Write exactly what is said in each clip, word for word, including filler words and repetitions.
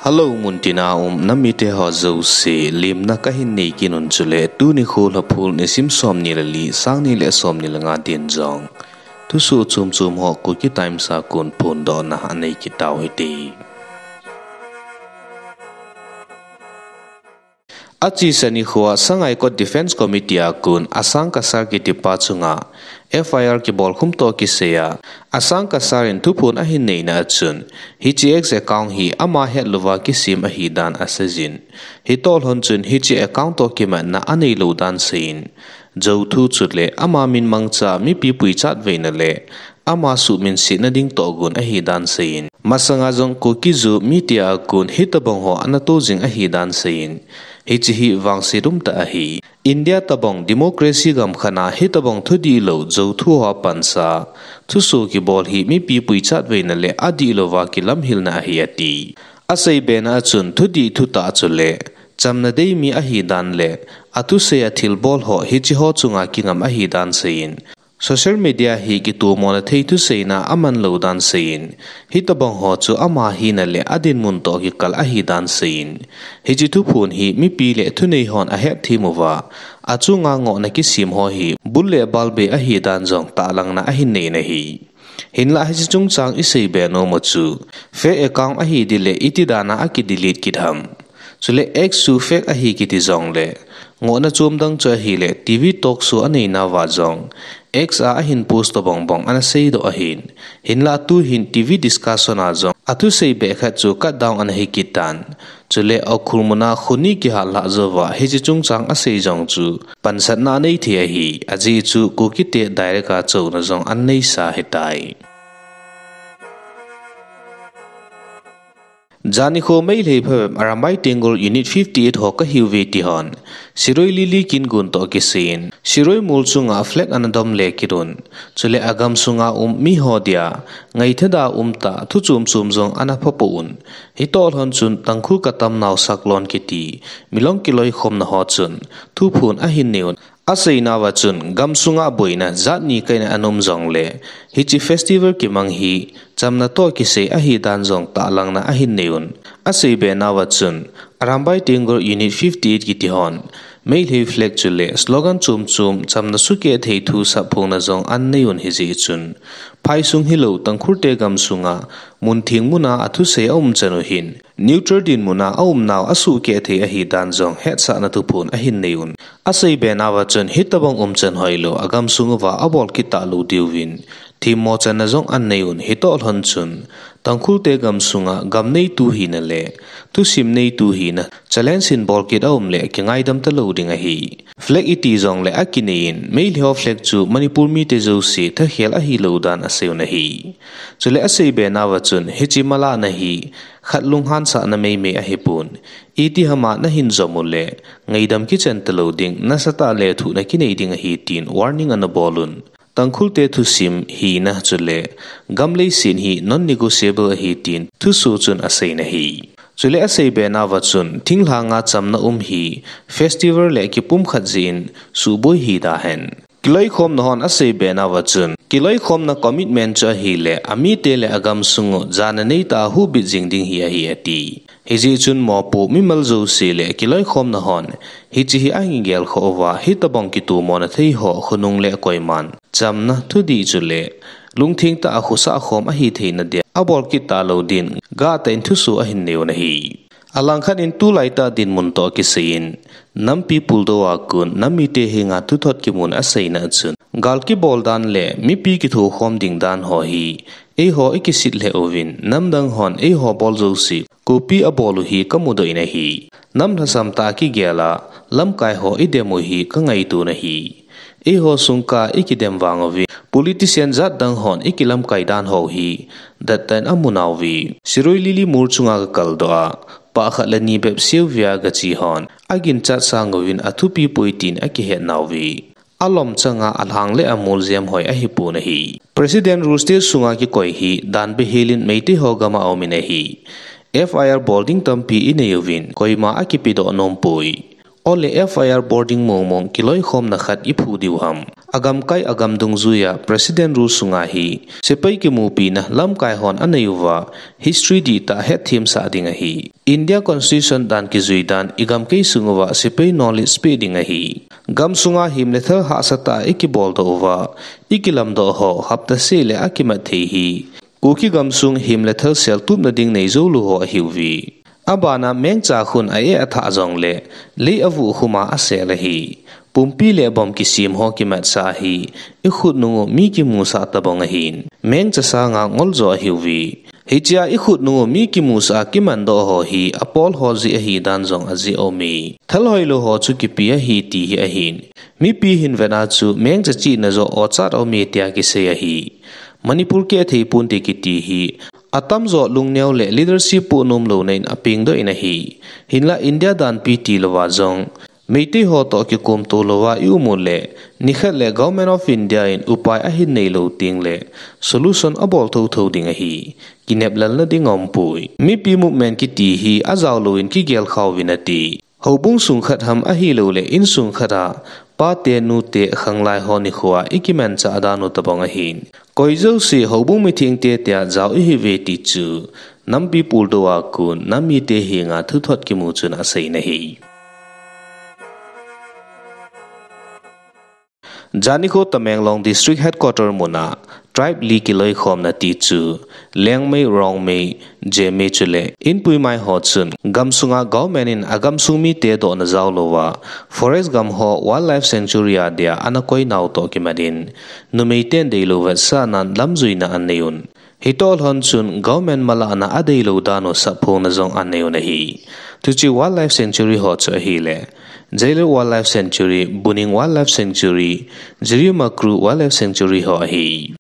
Hello, muntina um nam mite ho jouse, lemna kahin nei kit un chule, tuni nikho Lhaphul nisim som ni le li, sang ni le som ni le nga din jong thusoh chom chom ho Kuki Times a kon phondohna anei kit tau hite. Achesa nikho a Sangaikot Defence Committee a kon Asang Kasar kitipa chunga F I R kibolkhum toh kisai a, Asang Kasar in thuphon ahin neina a chun, hiche X account hi ama hetlouva kisem ahidan aseijin, hitoh lhon chun hiche account toh kimatna aneilou dan seiyin, jouthu chule ama min mangcha mipi puichat veina le ama suhminsetna ding tohgon ahidan seiyin, masanga jong Kuki-Zo mitia kon hitobang ho ana to jing ahidan seiyin, hiche hi vangset umtah ahi. India tobang democracy gam khat a hitobang thudihlou jouthu ho pansa thusoh kibol hi mipi puichat veina le adihlouva kilamhilna ahi ati. Asei bena a chun thudih thutah chule chamna dei mi ahidan le athusei athilbol ho hiche ho chunga kingam ahidan seiyin, social media hi kitomona thei thuseina amanlou dan seiyin, hitobang ho chu ama hina le adinmun toh kikal ahidan seiyin, hiche thuphon hi mipi le thunei hon ahetthem uva, achunga ngohna kisem ho hi bul le bal bei ahidan jong tahlangna ahin neina ahi. Hinlah hiche chungchang isei be nom u chu, fake account ahi ding le iti dan a aki delete kit ham. Chule X chu fake ahi kiti jongle, ngohna chom dang chu ahile T V talk show aneinauva jong X a ahin post tobang bang ana seidoh ahin. Hinlah tuhin T V discussion a jong athusei beh khat chu cut down ana hi kit tan. Chule Ukhrul muna khoni kihal lhah jouva hiche chungchang asei jong chu pansatna anei thei ahi, ajeh chu Kukite direct a chouna jong ana neisa ahitai. Jan nikho Meitei phabep Arambai Tenggol Unit fifty eight ho kahiuve ti hon Shirui Lily kin gon toh kisaiyin, Shirui mol chunga flag ana dom le kit un, chule agamsunga um miho dia ngaithada umtah thu chom chom jong ana phapoh un. Hitoh lhon chun Tangkhul katamnau saklon kiti milong kiloikhomna ho chun thuphon ahin nei un. Aseinauva chun gamsunga boina jat ni kaina ana um jongle, hiche festival kimang hi chamna toh kisai ahidan jong tahlangna ahin nei un. Asei benauva chun Arambai Tenggol Unit fifty eight kiti hon Meitei flag chule slogan chom chom chamna sukeh thei thu sapphongna jong ana nei un, hijeh chun phaisung hilou Tangkhulte gamsunga mun theng muna athusei aumchan u hin neutral dinmuna aumnau asukeh thei ahidan jong hetsahna thuphon ahin nei un. Asei benauva chun hitobang umchan hoilou agamsung uva abol kit talou diuvin themmo channa jong ana nei un, hitoh lhon chun Tangkhulte gamsunga gam neitu hina le thusim neitu hina challenge hin bol kit aum le kingaidam talou ding ahi. Flag iti jongle akinei in, Meitei ho flag chu Manipur mite jouse thakhel ahilou dan asei un ahi. Chule asei benauva chun hiche malahna hi khat lunghansahna meimei ahipon, itihama nahin jom ule ngaidam kichan talou ding, nasatah a lethuhna kinei ding ahi tin warning ana bol un. Tangkhulte thusim hina chule gam leiset hi non-negotiable ahi tin thusoh chun asei in ahi. Chule asei benauva chun thinglhanga chamna um hi festival le kipumkhat jeh in suboi hitahen. Kiloikhomna hon asei benauva chun kiloikhomna commitment chu ahile amite le agamsung u jana neitah a huhbit jing ding hi ahi ati. Hijeh chun mopo mimal jouse le kiloikhomna hon hiche hi ahin gelkhoh uva hitobang kitomona thei ho khonung le koiman chamna thudih chule lungtheng tah a khosah khom ahi theina dia abol kit talou din gahtah in thusoh ahin nei un ahi. Alangkhat in tulaitah dinmun toh kisaiyin nampi puldou a kon nam mite henga thuthot kimun aseina chun gal kibol dan le mipi kithokhom ding dan ho hi eiho ikisit lheh uvin, namdang hon eiho bol jouse copy abol u hi kamudoh in ahi. Nam lhasam tah a kigel a lamkai ho idem u hi kangaito un ahi. Eiho sungkah a ikidem vang uvin politician jatdang hon ikilamkai dan ho hi dettah in amu nauve. Shirui Lily mol chunga kakaldoh a, pah khat le ni bep seuvia gache hon aginchat sang uvin athupi poi tin akihet nauve. Alom changa alhang le amol jemhoi ahipon ahi. President roster sunga kikoi hi dan behelin Meitei ho gama aumin ahi. F I R bol ding tampi inei uvin koima akipedoh nompoi. ole F I R boarding mongmong kiloikhomna khat iphu diu ham. Agamkai agam dungjuiya President Rule sunga hi sepai kimupina lamkai hon anei uva history dihtah hetthemsah ding ahi. India Constitution dan kijui dan igamkai sung uva sepai knowledge pe ding ahi. Gam sunga himlethal hahsatah a ikibol doh uva, ikilamdoh ho hapta seh le akimat thei hi Kuki gamsung himlethal seltupna ding neijoulou ho ahiuve. Abana mengcha khun a-eh athah jongle lei avuh khuma asel ahi. Pumpi le bom kisem ho kimatsah hi ikhut nungu mi kimusah tabang ahin, mengcha sanga ngol jo ahiuve. Hichea ikhut nungu mi kimusah a kimandoh ho hi apol ho jeh ahidan jong ajeh aume. Thal hoilou ho chu kipe ahi ti hi ahin, mipi hin vetna chu mengcha chihna joh ochat aume tia kisei ahi. Manipur kehthei ponte kiti hi atamjo lungneo le leadership poh nomlouna in apengdoh in ahi. Hinla India danpi tilouva jong Meitei ho toh kikomto louva i-um uleh, nikhat le Government of India in upai ahin neilou tengle solution abol thouthou ding ahi. Kineplalna ding aumpoi. Mipi movement kiti hi ajaolouin kigelkhauvin ati. Houbung sung khat ham ahilouleh insung khat a pate nute khanglai ho nikhoa ikimanchah dan u tabang ahin, koi jouse houbung mithengte tia jao ihiuve ti chu nampi puldou a kon nam mite henga thuthot kimu chun asei in ahi. Jan nikho Tamenglong District Headquarter muna tribe li kiloikhomna ti chu Liangmei, Rongmei, Zeme chule Inpuimai ho chun gamsunga government in agamsung mite dohna jaolouva forest gam ho wildlife sanctuary a dia ana koinau toh kimat in numeiten deilou vetsahnan lamjuina anei un. Hitoh lhon chun government malahna adeilou dan u sapphongna jong anei un ahi. Tuchi wildlife sanctuary ho chu ahile, Jailur Wildlife Sanctuary, Buning Wildlife Sanctuary, Jirimakru Wildlife Sanctuary ho ahi.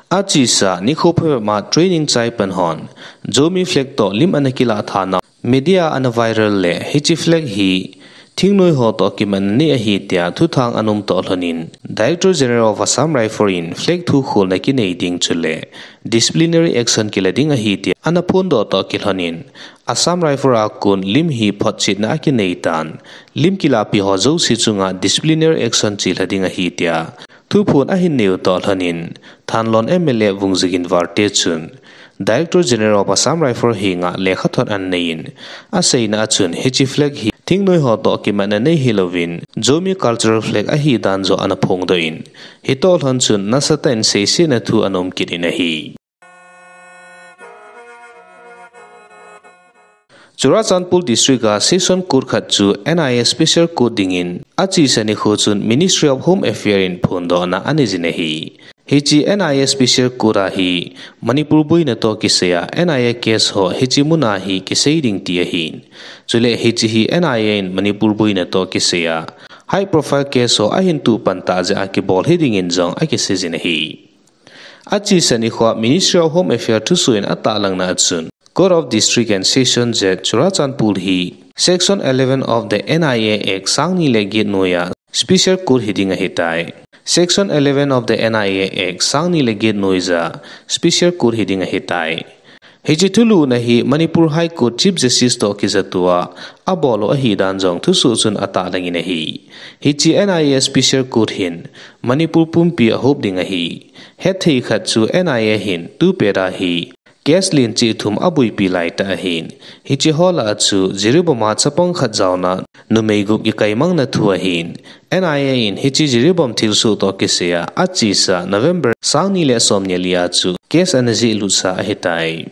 Achesa nikho phabep ma training chai pan hon Zomi flag toh lim ana kilah thanau media ana viral le hiche flag hi thingnoi ho toh kimatna nei ahi tia thuthang ana um toh lhonin, Director General of Assam Rifle in flag thukholna kinei ding chule disciplinary action kila ding ahi tia ana phondoh toh kilhonin, Assam Rifle a kon lim hi photchetna akinei tan, lim kilahpi ho jouse chunga disciplinary action chelha ding ahi tia thuphon ahin neiu toh lhonin, Thanlon M L A Vungzagin Valte chun Director General of Assam Rifle henga lekhathot ana neiyin, aseina a chun hiche flag hi thingnoi ho toh kimatna nei hilouvin Zomi cultural flag ahi dan joh ana phongdoh in, hitoh lhon chun nasatah in seisetna thu ana um kit in ahi. Churachandpur District a Session Court khat chu N I A Special Court dingin achesa nikho chun Ministry of Home Affairs in phondohna anei jin ahi. Hiche N I A Special Court a hi Manipur boina toh kisaiya N I A case ho hiche muna hi kisei ding ti ahin. Chule hiche hi N I A in Manipur boina toh kisaiya high profile case ho ahin tuh pan tah jeh a kibol hidingin jong akisei jin ahi. Achesa nikhoa Ministry of Home Affairs thusoh in atahlangna a chun, Court of District and Session Z Churachandpur hi Section eleven of the N I A Act sangni le get noiya Special Court hiding ahitai. Section eleven of the N I A Act sangni le get noiya Special Court hiding ahitai. Hiche thulhuhna hi Manipur High Court Chief Justice toh kijattoa abol u ahidan jong thusoh chun atahlangin ahi. Hiche N I A Special Court hin Manipur pumpi ahop ding ahi. Hetthei khat chu N I A hin tupet a hi case len cheh thum aboipi laitah ahin, hiche ho lah a chu Jiribam a chapang khat jaona numei gup kikaimangna thu ahin, N I A in hiche Jiribam thilsoh toh kisaiya achesa November sangni le somni le li a chu case ana jihlut sa ahitai.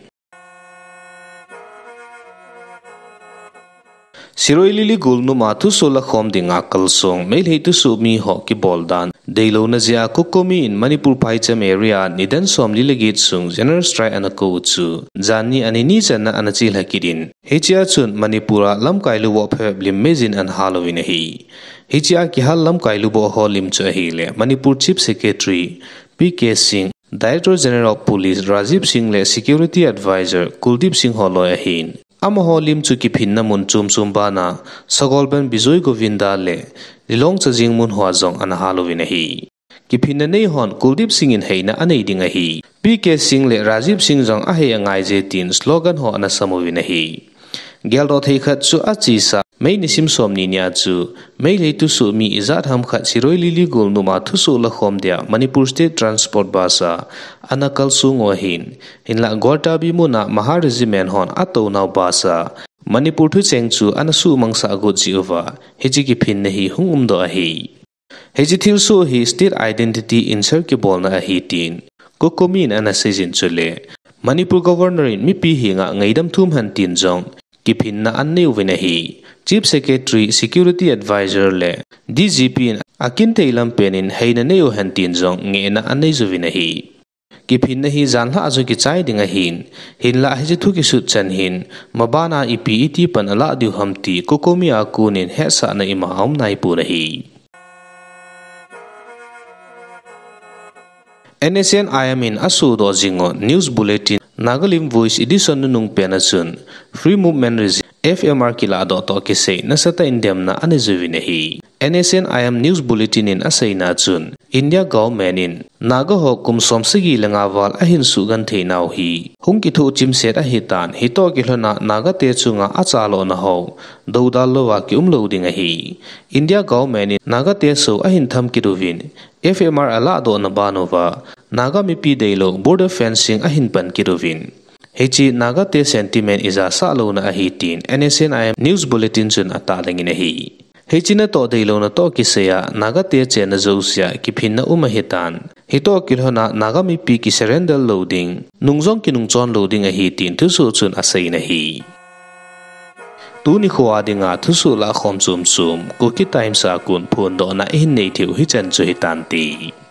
Siroi Lily Golnop a thusoh lakhom dinga kalsong Meitei thusoh mi ho kibol dan deilouna jeh a COCOMI in Manipur phaicham area nidan somli le get sung General Strike ana kou chu janhi ani ni channa ana chelha kit in, hichea chun Manipur a lamkai luboh phabep lim meijin ana hal uvin ahi. Hichea kihal lamkai luboh ho lim chu ahile Manipur Chief Secretary P K Singh, Director General of Police Rajiv Singh le Security Advisor Kuldeep Singh ho loi ahin. Amaho lim chu kiphinna mun chom chom bana Sagolband Bijoy Govinda le Lilong Chajing mun hoa jong ana hal uvin ahi. Kiphinna nei hon Kuldeep Singh in heina anei ding ahi. P K Singh le Rajiv Singh jong ahei angaije tin slogan ho ana sam uvin ahi. Geldoh thei khat chu achesa May nisim somni nia chu Meitei thusoh mi ijat ham khat Shirui Lily Golnung a thusoh lakhom dia Manipur State Transport Bus a ana kalsong u ahin, hinlah Gwaltabi mun a Mahar Regiment hon atounau bus a Manipur thucheng chu ana suhmangsah got jeh uva hiche kiphinna hi hung umdoh ahi. Hiche thilsoh hi state identity insult kibolna ahi tin COCOMI in ana seijin chule Manipur Governor in mipi henga ngaidam thum hen tin jong kiphinna anei uvin ahi. Chief Secretary, Security Advisor le DGP in akinthei lampen in heina nei uhen tin jong ngehna anei juvin ahi. Kiphinna hi janlhah a jong kichai ding ahin, hinlah hiche thu kisut chan hin mabana ipi iti pan alah diu ham ti COCOMI a konin hetsahna ima aum naipon ahi. NSCN-IM in asodoh jing u News Bulletin Nagalim Voice Edition nunung pen a chun Free Movement Regime, FMR, kilahdoh toh kisai nasatah in demna anei juvin ahi. NSCN-IM News Bulletin in aseina chun India Government in Naga ho kum som sagi le nga val ahin suhgenthei nau hi hung kithoh chimset ahitan, hitoh kilhona Naga te chunga achalhahna ho doudal louva kium lou ding ahi. India Government in Naga te sou ahin tham kit uvin, FMR alahdohna ban uva Naga mipi deilou border fencing ahin pan kit uvin, hiche Naga te sentiment ijasah louna ahi tin NSCN-IM News Bulletin chun atahlang in ahi. Hiche natoh deilouna toh kisai a Naga te chenna jousea kiphinna um ahitan, hitoh kilhona Naga mipi kisurrender lou ding, nung jong kinungchon lou ding ahi tin thusoh chun aseiyin ahi. Tuni khoa dinga thusoh lahkhom chomchom Kuki Times a kon phondohna ihin nei theiu hichan chu hitante.